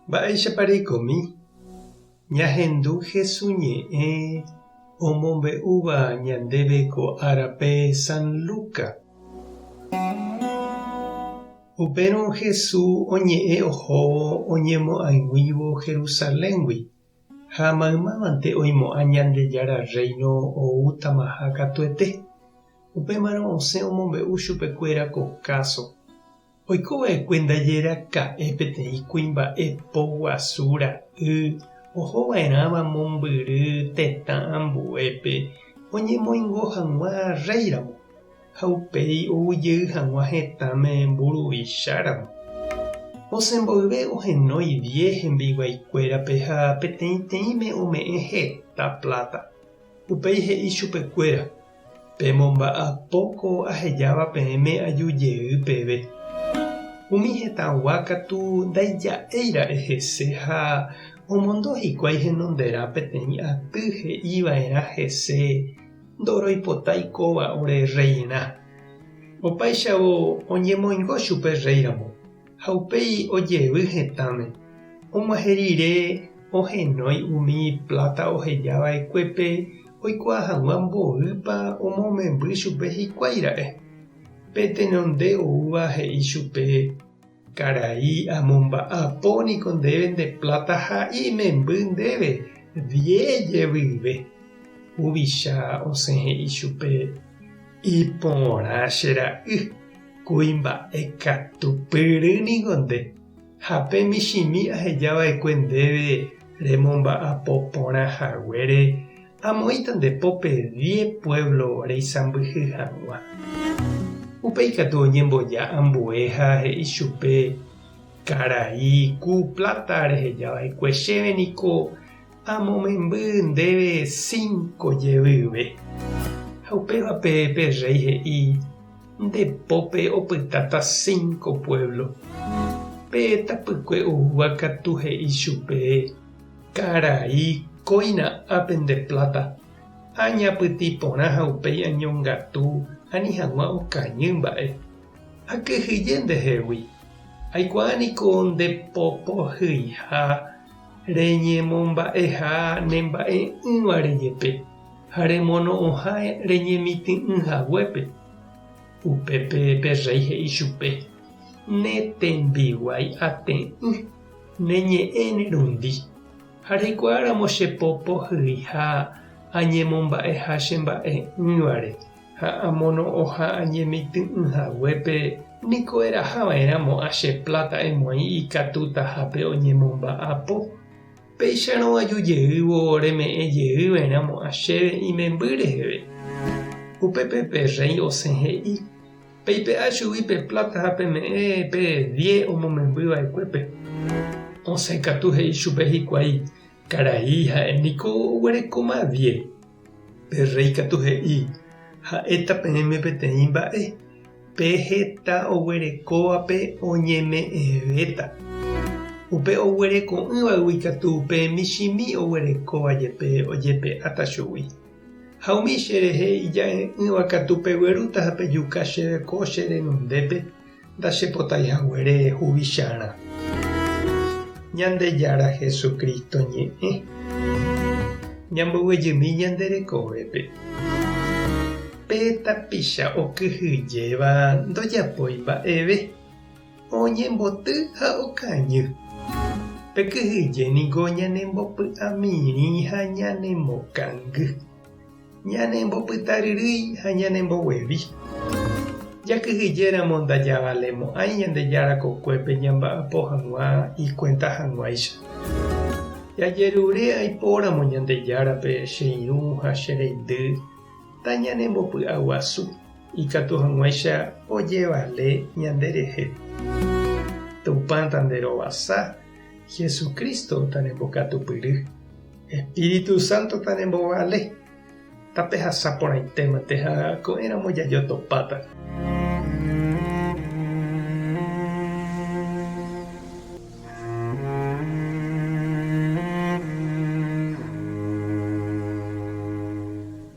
Mba'éichapa reikomi? Ñahendu Hesu ñe'ẽ omombe'úva ñandéve ko árape San Luca. Upérõ Hesu oñe'ẽ ohóvo oñemo'ag̃uívo Jerusaléngui, ha maymávante oimo'ã Ñandejára Rréino oútamaha katuete. Upémarõ osẽ omombe'u chupekuéra ko káso. Oiko va'ekue ndaje raka'e peteĩ kuimba'e poguasu ra'y oho va'erãva mombyry tetã ambuépe oñemoingo hag̃ua rréiramo ha upéi ou jey hag̃ua hetãme mburuvicháramo. Osẽ mboyve ohenói die hembiguaikuérape ha peteĩteĩme ome'ẽ heta pláta. Upéi he'i chupekuéra, Pemomba'apo ko ahejáva peẽme aju jey peve. Umi hetãgua katu ndaija'éi ra'e hese ha omondo hikuái henonderã peteĩ aty he'i va'erã hese ndoroipotái kóva ore rreirã. Opáichavo oñemoingo chupe rréiramo ha upéi ojevy hetãme. Og̃uahẽ rire ohenói umi pláta oheja va'ekuépe Oikuaa hag̃ua mboýpa omomemby chupe hikuái ra'e. Pe tenonde oúva he'i chupe, Karai, amomba'apo niko ndéve nde pláta ha imemby ndéve die jevyve. Huvicha osẽ he'i chupe, Iporã che ra'y, kuimba'e katupyry niko nde, ha pe michĩmi aheja va'ekue ndéve Remomba'apo porã haguére amoĩta nde pópe die puévlo reisãmbyhy hag̃ua. Upéi katu oñemboja ambue ha he'i chupe, Karai, ku pláta reheja va'ekue chéve niko amomemby ndéve cinco jevyve. Ha upévape pe rréi he'i, Nde pópe opytáta cinco puévlo. Pe tapykue oúva katu he'i chupe, Karai, kóina ápe nde pláta. Añapytĩ porã ha upéi añongatu ani hag̃ua okañy mba'e. Akyhyje ndehegui. Aikuaa niko nde po pohyiha reñemomba'eha ne mba'e'ỹvare jepe. Ha remono'õha reñemitỹ'ỹ haguépe. Upépe pe rréi he'i chupe, Ne tembiguái ate'ỹ, ne ñe'ẽ ne rundi. Ha reikuaáramo che po pohyiha añemomba'eha che mba'e'ỹvare ha amono'õha añemitỹ'ỹ haguépe, niko eraha va'erã mo'ã che pláta emoĩ ikatutahápe oñemomba'apo. Péicharõ aju jeývo reme'ẽ jey va'erã mo'ã chéve imemby reheve. Upépe pe rréi osẽ he'i, Peipe'a chugui pe pláta ha peme'ẽ pe die omomemby va'ekuépe. Osẽ katu he'i chupe hikuái, Karai, ha'e niko oguerekóma die. Pe rréi katu he'i, Ha'éta peẽme peteĩ mba'e, pe heta oguerekóvape oñeme'ẽvéta. Upe oguereko'ỹvagui katu pe michĩmi oguerekóva jepe ojepe'áta chugui. Ha umi che rehe ija'e'ỹva katu peguerúta ha pejuka chéve ko che renondépe ndachepotái haguére huvicharã. Ñandejára Jesucristo ñe'ẽ ñamboguejymi ñande rekovépe. Pe tapicha okyhyjéva ndojapói mba'eve, oñemboty ha okañy. Pe kyhyje niko ñanembopy'amirĩ ha ñanemokangy. Ñanembopytaryrýi ha ñanemboguevi. Jakyhyjéramo ndajavalemo'ãi Ñandejára kokuépe ñamba'apo hag̃ua ikuénta hag̃uáicha. Jajerure aipóramo Ñandejárape che irũ ha che reindy tañanembopy'aguasu ikatu hag̃uáicha ojevale ñanderehe. Tupã tanderovasa, Jesucristo tanembokatupyry. Espíritu Santo tanembovale, tapehasa porãitémante ha ko'ẽramo jajotopáta.